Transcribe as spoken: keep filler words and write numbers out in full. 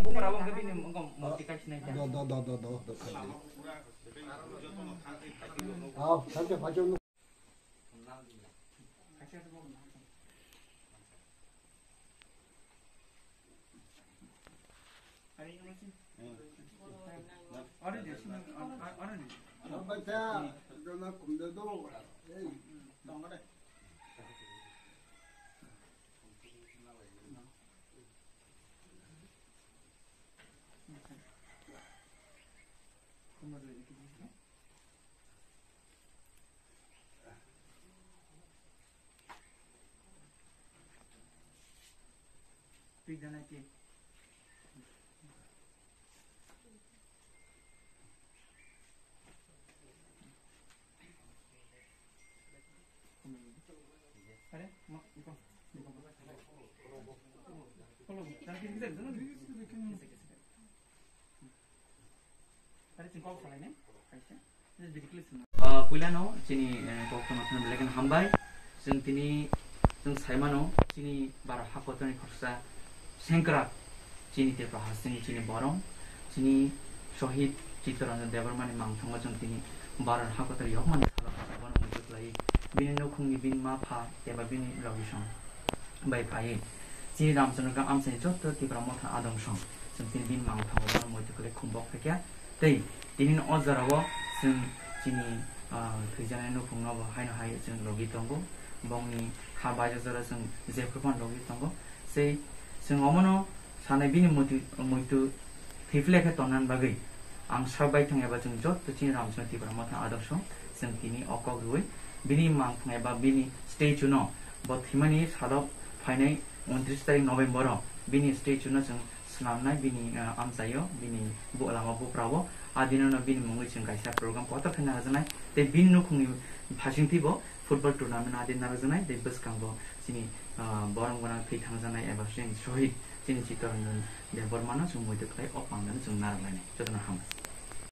Bupra bo bini mung mung tikai sinai. Do, do, do, do, do, do. Aw, thank you, thank you. Ah, puilano chini, eh, kok tongma phano belai kheno hambai. Chwng tini, chwng saimano chini bara hakotorni khoroksa sengkrak chini Tripura hasteni chini borong, chini Shohid Chittaranjan Debbarmani mangthango chwng tini bara hakotor yokmani salo bono muitu khlai bini nukhungni bini ma pha eba bini logisong bai phaiwi chini Ramchandra Gam amchaini joto Tipra Motha adongso chwng tini bini mangthango bono muitu khlai khumbok phaikha. Tei tini o jorao chwng chini, ah, thwijaknai nukhungno bo haino hai chwng logi tongo. Bongni ha baija jora chwng jephru phano logi tongo. Sei chwng omono sanai bini muitu, muitu thwiphle khe tonnani bagwi ang sak bai thang eba chwng joto chini Ramchandra Tipra Motha adongso chwng tini o kok rwui bini mangthang eba bini statue no bo thwimani salo phainai untris tarik November o bini statue no chwng swnamnai bini, ah, amchaio bini bu-, lama buprao. A dino no bini mungwi chwng kaisa program kotor khe narajaknai tei bini nukhungni phasingtwi bo football tournament a din narajaknai tei bwskango chini, ah, borok gwnang thwi thangjaknai eba chini Shohid chini Chittaranjan Debbarmano chwng muitu khlai o pandano chwng narwknai. Jotono hambai.